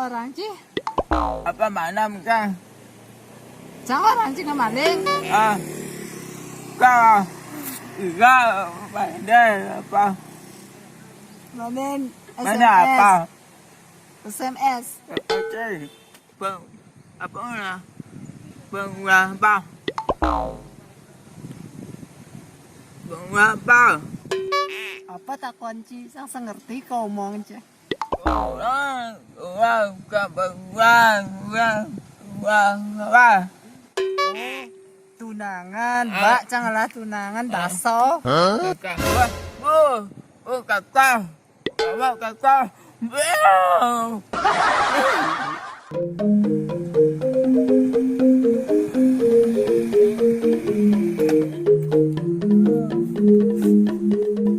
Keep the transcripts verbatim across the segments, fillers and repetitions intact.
Orang ci. Apa mana, Kang? Cang orang ci ngamaling. Ah. Kang. Iya, pandai apa? Main Mana S M S. Apa? S M S. Oke. Bang, apa na? Bang Wabah. Bang Wabah. Apa takon ci? Sang sangerti ka omong ci. Orang, orang, orang, orang, orang, orang. Oh, tunangan, Mbak, cang lah tunangan, daso. Hah? Wah, oh, oh, kakak. Kakak, kakak. Beuh.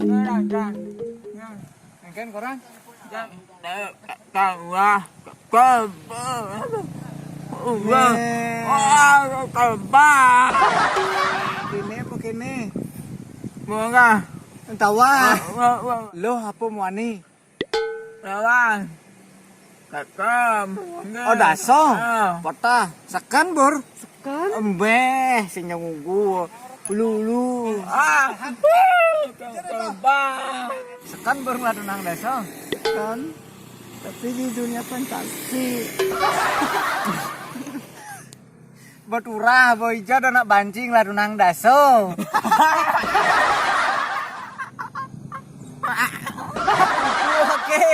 Orang, orang. Nah, engken korang? Jam, eh, tawah, kebal. Wah, wah, kebal. Kene apa kene? Murah. Tawah. Wah, wah, wah. Loh, apa muani? Lawan. Kakam. Oh, daso. Ah. Potah. Seken, Bur. Seken. Embeh, sing nyunggu. Lulu. Ah. Kebal. Sekan baru ngelah tunang daso. Kan, tapi di dunia fantasi. Baturah, boy, ijo ada nak banci ngelah tunang daso. Oke.